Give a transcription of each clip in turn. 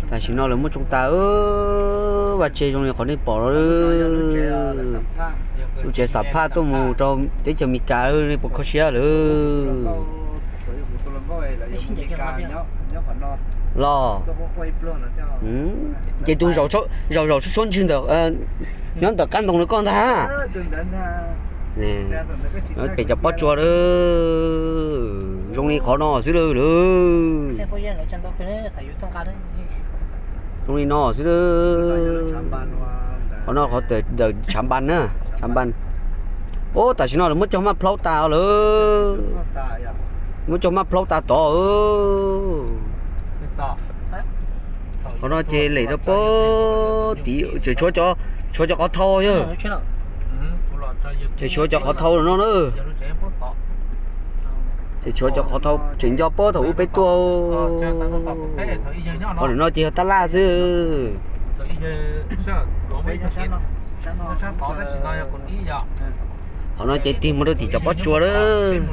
Tam sim no lawv muab tsoo tas, vaj tse zoo li qhov nej pom no. Lub tsev xam phaj tuaj mus rau teb chaws Amelikas, nej puas kho siab lawm? Los ces tus zaum zaum tshuab ntswg ntawm, nyob ntawm qab ntoo no koj ntag. Pem cov pob tsuas lawm, zoo li qhov no xwb lawm. Zoo li no xwb lawm. Qhov no qhov ntawm tshav npas na, tshav npas. Ub, tam sim no lawv muab cog maj plaub tas lawm. Muab cog maj plaub tas tod. Qhov no ces lem rau pem tid, tseem tshuav cov qhov thau yog. Ces tshuav cov qhov thau no na. Ces tshuav cov qhov thau tseem nco puag thaum ub peb tuaj. Qhov no ces yog tab laj xwb. Qhov no ces tig mus rau tim cov pob tsuas lawm.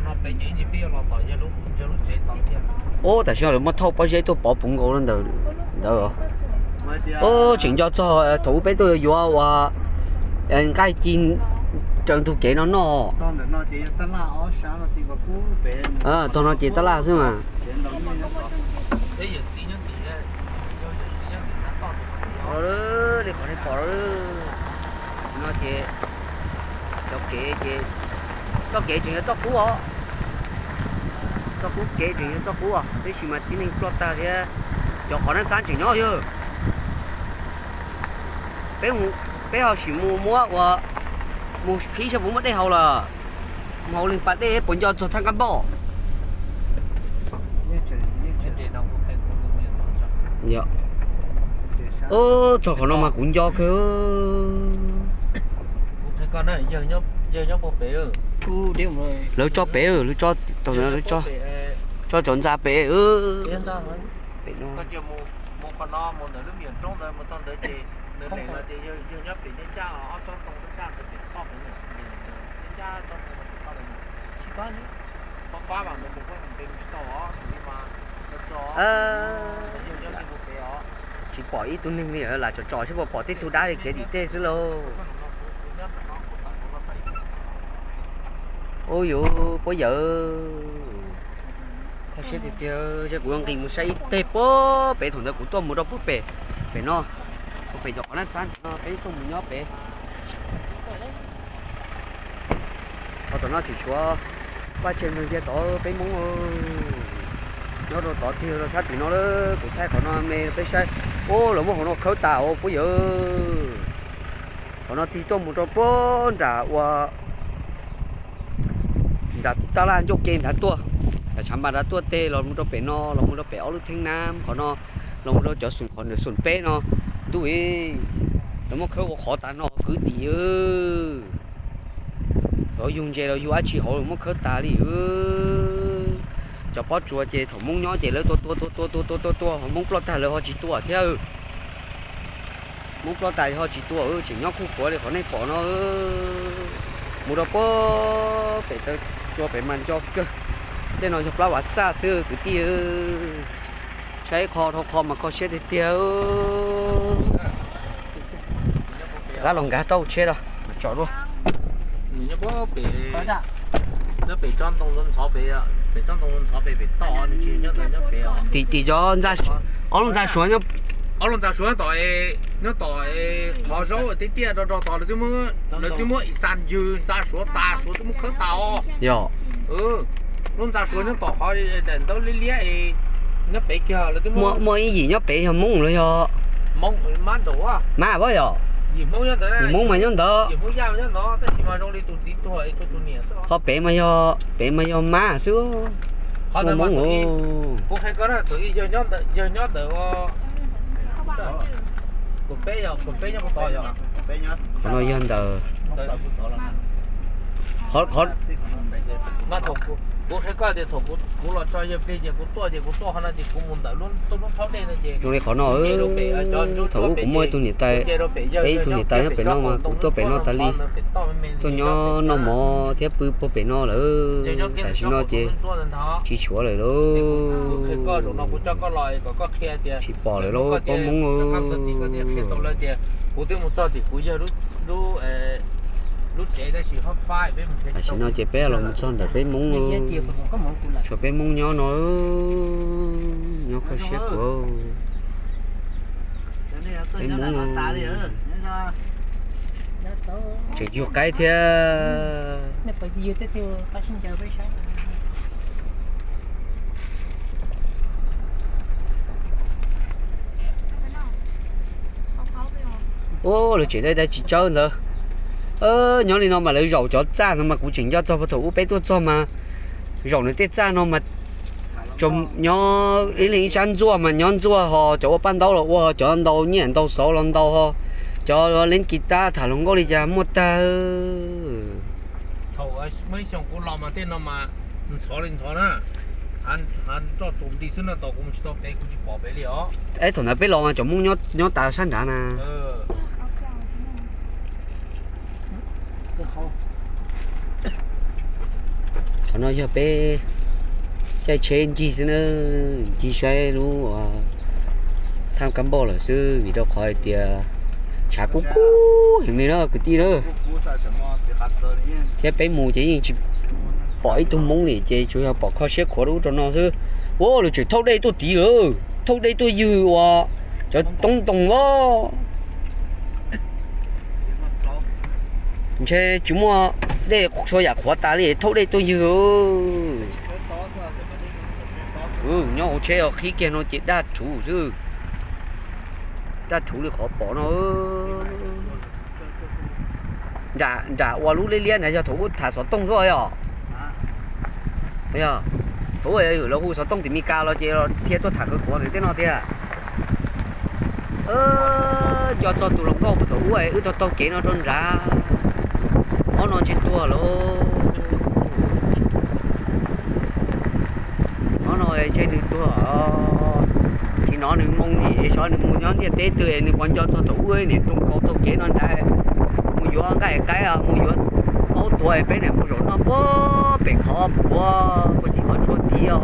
Ub, tam sim no lawv muab thauj pob zeb tuaj pov puv nkaus ntawm ntawd. Ub, tseem nco txog thaum ub peb tuaj yuav ua nqaij ci raws ntug kev no noj. Tog no ces tab laj xwb mas. Li qhov nej pom no ces cov kev ces, txoj kev tseem yog txoj qub os. Txoj qub kev tseem yog txoj qub os, tab sis mas tib neeg ploj tag thiab. Cov qhov nab xab tseem nyob yog. Peb ho sim mus muab ua, mus qhib saib puas muaj dej haus lawm. Mus haus leeg pas dej puas nco txog thaj nqaj npauj. Ub, txog qhov no mas kuv nco kawg. Lawv tso pem, lawv tso, tso cov ntxa pem. Pem no. Tsis pom ib tug neeg li, lam tsom tsom seb puas pom tej tug dab li khiav tim tej xwb lauj. Ub yuv, puab yawm, kho siab tiag tiag. Kuv yuav nqis mus saib ib teg puag pem thaum ntawd kuv tuaj mus rau puag pem, pem no, puag pem cov qhov nab xab no peb tuaj mus nyob pem. Qhov tom no tseem tshuav vaj tse nrog ntiag tod peb Hmoob nyob rau tod tig rau sab tim no lawm. Kuv thaij qhov no me peb saib. Ub, lawv muab hauv no khawb tas os puab yawm. Qhov no tig tuaj mus rau puag nram ua nram tab laj ncauj ke nrad tuaj, nram tshav npas nrad tuaj tes los mus rau pem no, los mus rau pem ob lub theeb nab qhov no, los mus rau cov xoom qhov ntawm xoom peb no. Ntuj, lawv muab khawb ua qhov tas no kwv tij. Lawv yug ntses los yug dab tsi hauv lawv muab khawb tas li. Cov pob tsuas ces thaum Hmoob nyob ces lawv tua tua tua tua tua tua tua tua, Hmoob ploj tag lawv ho tsis tua thiab. Hmoob ploj tas ho tsis tua, tseem nyob kuj quav li qhov nej pom no. Mus rau puag pem taw cua pem mas nco kawg. Tej no yog plab vav xaj xwb kwv tij. Saib qho dhau qho mas kho siab tiag tiag. Rov qab los nkag tau tsheb los mas tsom dua. Tim, tim cov ntxa, ob lub ntxa suav, ob lub ntxa suav tom, nyob tom qhov zaub tiaj tiaj rog rog tod, lawv twb muab ib xas ywg ntxa suav tas, suav twb muab khawb tas os. Yog. Lub ntxa suav nyob tom qhov daim ntaub liab liab, nyob pem kiag lawv twb muab. Muaj ib yim nyob pem yog Hmoob los yog? Mab pob yog? Yim Hmoob mas nyob ntawd. Ho pem mas yog, pem mas yog mab xwb. Qhov ntawd Hmoob. Kuv qhia koj na, tus ib yawg nyob ntawd, qhov no yog ntawd. Qhov, qhov, Kuv qhia koj tias thaum kuv los tso yawg plig ces kuv tuaj ces kuv tuaj qhov no ces kuv mus ntawm lub thaub dej no ces zoo li qhov no. Thaum ub kuv muaj ib tug niam tais, peb ib tug niam tais nyob pem no mas kuv tuaj pem no tas li, tuaj nyob noj mov thiab pw puag pem no lawm. Tam sim no ces tsis tshuav lawm lauj. Tsis pom lawm lauj pab Hmoob. Tam sim no ces peb los mus txog ntawm peb Hmoob lauj. Tshuav peb Hmoob nyob no, nyob kho siab khuav. Peb Hmoob no tseem yug qaib thiab. Ub, lawv tseem dai dai tsis tsawb ntawd. Nyob li no mas lawv zaum cov txaj no mas kuv tseem nco txog puag thaum ub peb tuaj txog mas zaum nws tej txaj no mas nyob ib leeg ib sab ntxuaj mas nyob ntxuaj ho cov ua paj ntaub los ua, cov ntaus nyiaj ntaus xauv los ntaus ho, cov leej kiv tab tham hluas nkauj li cas muaj tag. Eb, thaum ntawd peb los mas cov Hmoob nyob tas sab nrad na. Qhov no yog peb caij tsheb ncig xwb na, ncig saib lub thaj Kab Npauj lawm xwb vim rau qhov hais tias tshav kub kub heev li na kwv tij na. Thiab peb mus ces yeej tsis pom ib tug Hmoob li ces tsuas yog pom kho siab khuav rau ub rau no xwb. Ua lawv tseem thauj dej tuaj tid lawm, thauj dej tuaj ywg ua cov toob ntoo os. Ntshe tsis muaj dej txhua yam qhuav tas li thauj dej tuaj ywg. Nyob hauv tsheb os, qhib kiag no ces daj rhuv xwb. Daj rhuv li qhov pom no. Nram ua lub liab liab ntawd yog thaum ub tham xov tooj xwb yog. Thaum ub lawv hu xov tooj tim Meskas los ces thiaj tuaj tham khawv khuav ntawm tej no tiag. Nco txog tus hluas nkauj puag thaum ub wb taug taug kev no rau nrad. Ob no ntshe tuag lawm. Ob no ntshe nws tuag. Tsis hnov nws moo li, xyov nws mus nyob ntiaj teb twg es nws puas nco txog thaum ub niam rooj kaus taug kev no nrad. Mus yuav nqaij qaib, mus yuav qaub tuav es peb niam mus zaum noj puag pem qhov puav puag tim qhov tsua tid os.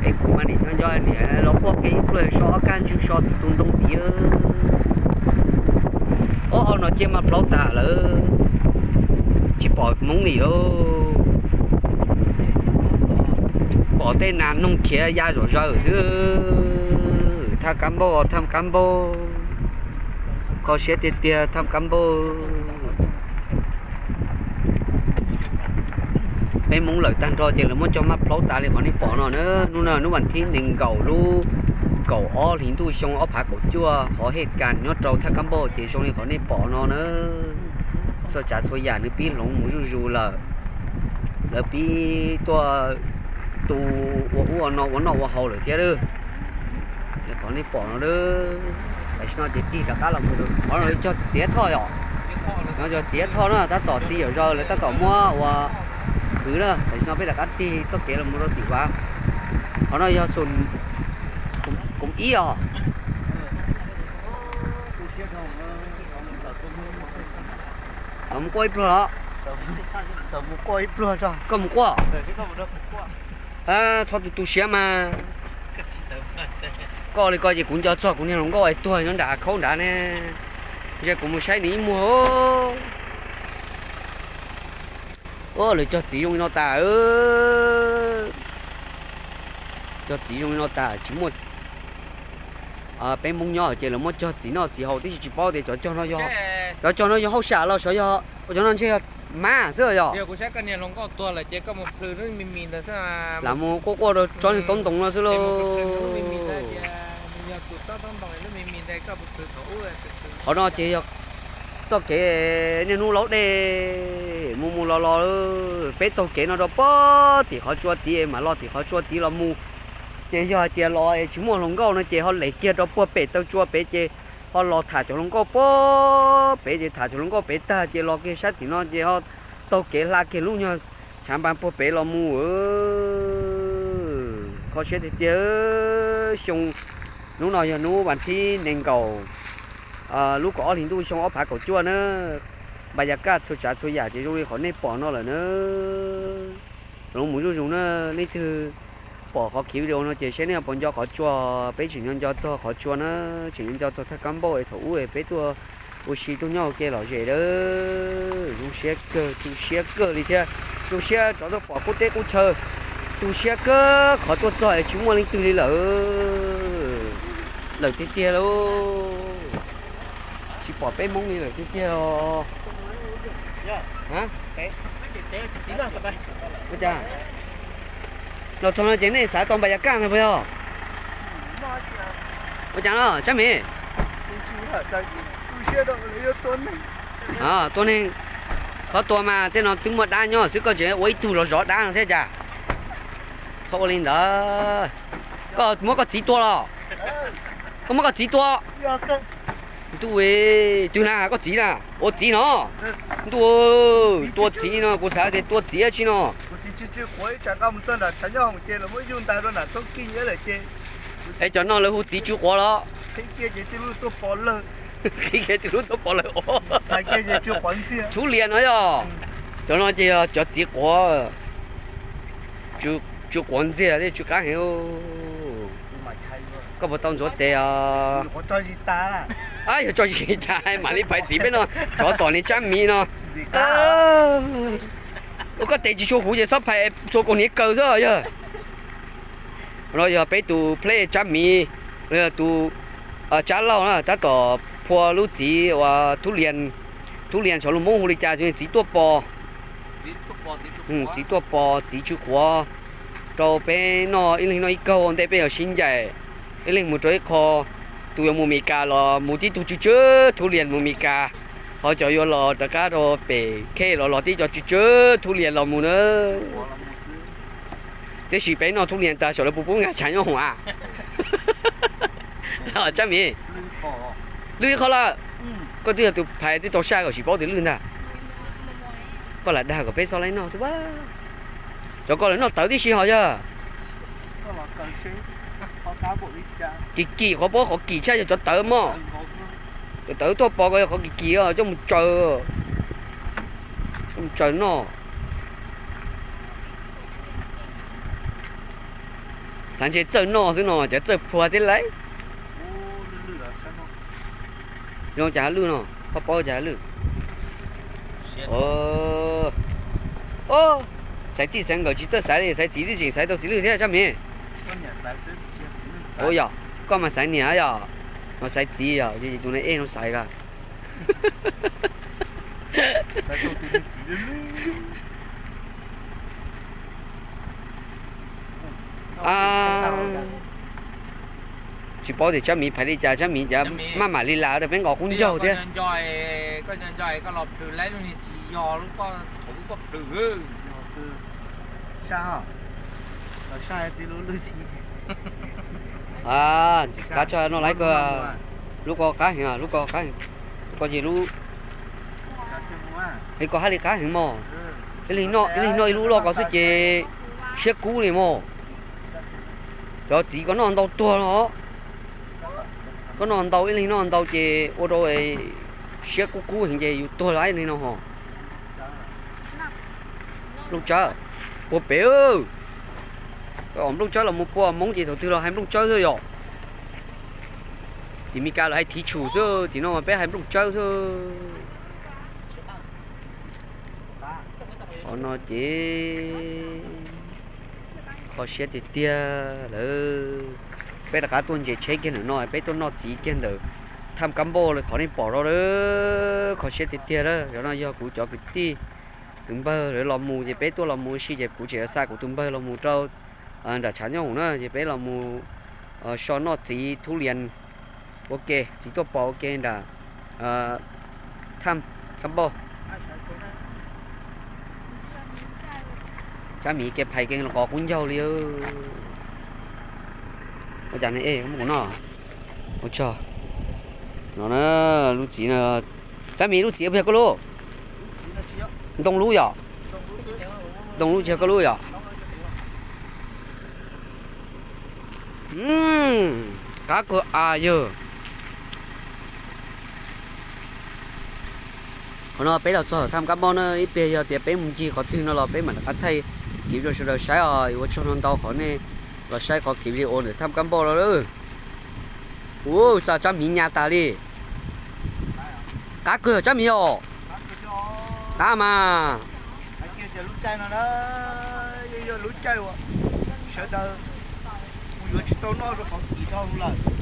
Es kuv mas niam nco nco niam los puag pem ib pluag so ob kaj ntswg so tim tus ntoo tid. Ob, ob no ciaj maj plaub tas lawm, tsis pom Hmoob li lauj. Pom tej nas noog khiav ya zom zaws xwb. Thaj Kab Npauj, Thaj Kab Npauj, kho siab tiag tiag Thaj Kab Npauj. Peb Hmoob lawm tag nrho ces lawv muab cog maj plaub tas li qhov nej pom no na. Hnub no hnub vas thib nees nkaum lub kaum ob hlis ntuj xyoo ob phav kaum cuaj, qhov hej kas nyob rau Thaj Kab Npauj ces zoo li qhov nej pom no na. Txhua tsav txhua yam nws pib hloov mus zuj zus lawm. Lawv pib tuaj tu ua ub ua no ua noj ua haus lawm thiab. Qhov nej pom no, tam sim no ces tig rov qab los mus, qhov no cog txiav thoj yom. No cog txiav thoj na, tab tom txiv yam zaws lawv tab tom muab ua khwv na. Tam sim no peb rov qab tig txoj kev los mus rau tim vaj. Qhov no yog xum koom ib os. Los mus quaj ib pluag los? Koj mus quaj. Txhob tu tu siab mas. Koj li ko ces kuv nco txog kuv niag hluas nkauj es tuag nyob nram khaub nrad ne. Kuv mus saib nws ib muag. Lawv cog txiv zoo li no tas. Cog txiv zoo li no tas tsis muaj. Peb Hmoob nyob ces lawv muab cog txiv noj txiv haus tib si, tsis paub tias cov cog no yog, cov cog no yog hauj sam los xyov yog, cov no ntshe yog mab xwb yog. Lam mus quaj quaj rau tsob niag taub ntoo no xwb lauj. Qhov no ces yog txoj kev niaj hnub laub dej mus mus los los, peb taug kev no rau puag tim qhov tsua tid mam los tim qhov tsua tid los mus. Ces yog hais tias los es tsis muaj hluas nkauj no ces ho les kiag rau puag pem taw tsua pem ces ho los tham cov hluas nkauj puag pem ces tham cov hluas nkauj pem tag ces los kiag sab tim no ces ho taug kev hla kiag lub nyuag Tshav npas puag pem los mus. Kho siab tiag tiag. Xyoo, hnub no yog hnub vas thib nees nkaum lub kaum ob hlis ntuj xyoo ob phav kaum cuaj na. Npa ya kaj txhua tsav txhua yam ces zoo li qhov nej pom no lawm na. Los mus zuj zus na, leej twg pom qhov khiv video no ces saib nej puas nco qhov tsua, peb tseem nco nco txog qhov tsua na, tseem nco nco txog thaj kab npauj es thaum ub es peb tuaj ua si tuaj nyob ua ke lom zem a. Zoo siab kawg, tu siab kawg li thiab, zoo siab rov tuaj pom qub teb qub chaw, tu siab kawg qhov tuaj txog es tsis muaj leej twg li lawm, lawm tiag tiag lauj. Tsis pom peb Hmoob li lawm tiag tiag os. Los txog no ces nej xav tau npa ya kaj ntag puas yog? Ua cas no Tsab Mim? Tua neeg, qhov tua mas tej no twb muaj dab nyob xwb, koj tseem ua ib tug zov zov dab no thiab cas? Txhob ua li ntawd. Koj muab koj txiv tua los? Koj muab koj txiv tua? Ntuj, twg na koj txiv na? Ua txiv no? Ntuj, tua txiv no kuv xav tias tua txiv tsi no. Es cov no lawv hu txiv tsw quav los? Qhib kiag txiv lub tuaj pov lawm os. Thub Lias no yog, cov no ces yog cov txiv quav, tsw quav ntxiag thiab tsw qab heev. Koj puas tau ntxuav tes os? Yog tso zis tas mam li phais txiv peb no, rov tom niag Tsab Mim no. Ua koj tes tsis tshua huv ces txhob phais, txhua kaus hniav kaw xwb yog. No yog peb tus pleb Tsab Mim, los yog tus Tsab Lauj na, tab tom phua lub txiv uas Thub Lias, Thub Lias saum lus Hmoob hu li cas, txiv tuaj pos. Txiv tuaj pos, txiv tsw quav rau peb noj, ib leeg noj ib kaug ua ntej peb yuav sib ncaim, ib leeg mus rau ib qho. Tus yuav mus Mes Kas los mus tib tug tsw tsw Thub Lias mus Mes Kas, ho cov yuav los rov qab rau pem khej los los tib co tsw tsw Thub Lias los mus na. Tiam sis peb noj Thub Lias tag saum lawv puas pub nqa tshav nyob hoom a? Tsab Mim, lwj ib qho lawm. Koj twb yog tus phais twb tau saj kom tsis paub tias lwj ntag. Koj lam dag kom peb txhob laib noj xwb a. Cov ko lawv noj tawv tib si ho yog. Kim kim qhov paub qhov kim tshaj yog cov tawv mog. Cov tawv tuaj pos ko yog qhov kim kim coj mus tsaws, coj mus tsaws noj. Xav ntshe txawj noj xwb no, cov txawj phua thiab lauj. Zoo cas ha lwj no, koj paub cas ha lwj. Xaiv txij xaiv nkawm tsis txawj xaiv li, xaiv txiv twb tseem xaiv tau txiv lwj thiab Tsab Mim. Ua yog, koj mas xaiv niam yog, mas xaiv txiv yog, tus no ej no xaiv a. Tsis paub tias Tsab Mim phais li cas, Tsab Mim cas maj mam li las rau peb nqos qub ncaug thiab. Qab tso no laiv ko, lub ko qab heev, lub ko qab heev, lub ko ces lub, es koj hab li qab heev mog. Ib leeg noj ib lub loj ko xwb ces siab kub li mog. Cov txiv ko noj ntau tuag no, koj noj ntau ib leeg noj ntau ces ua rau siab kub kub heev ces yus tuag lawm no ho. Nplooj tsawb, puag pem. Nplooj tsawb los mus pua Hmoob ces thaum twg los hais nplooj tsawb xwb yom. Tim Mes Kas lawv hais thiv tshum xwb, tim no mas peb hais nplooj tsawb xwb. Qhov no ces kho siab tiag tiag lawm. Peb rov qab tuaj ntses tsheb kiag ntawm no, peb tuaj noj txiv kiag ntawm Thaj Kab Npauj li qhov nej pom no lawm. Kho siab tiag tiag lawm. Cov no yog kuv cov kwv tij kwv npawg lawv los mus ces peb tuaj los mus ua si ces kuv tseem xa kuv tus npawg los mus rau nram tshav nyob hoom na, ces peb los mus so noj txiv thub lias ua ke, txiv tuaj pos ua ke nram Thaj Kab Npauj. Tsab Mim ke phais ke los qos qub ncaug li. Ua cas ne, mus no. Ua tsaug. No na, lub txiv no, Tsab Mim lub txiv puas yog koj lub? Ntoo lub yom? Ntoo lub tsis yog koj lub yom? Qab kawg as yawg. Qhov no peb los txog thaj kab npauj na, ib pliag yog tias peb mus ncig qhov twg no los peb mam rov qab thaij kiv rau sawv daws saib os. Ua tsaug ntau ntau qhov nej los saib qhov kiv video ntawm thaj kab npauj no lawm. Ua xa tsab miv nyas tas li. Qab kawg tsab miv os. Qab mas.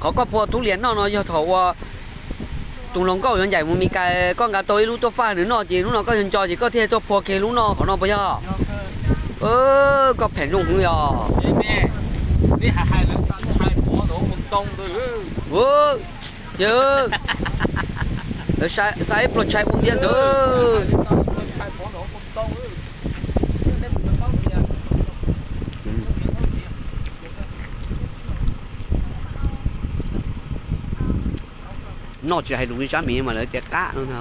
Qhov koj phua tub lias noj no yog thaum uas tus hluas nkauj yuav ncaim mus Mes Kas, koj nqa tau ib lub tuaj faj nws noj ces hnub no koj yog nco ces koj thiaj tuaj phua kiag lub noj qhov no puas yog? Koj phem nrooj hwv yog. Yawg, lawv xa ib pluag tshais ua ntiab ntawd. Noj tsis hais lus li tsab miv mas lawv tias qab no na.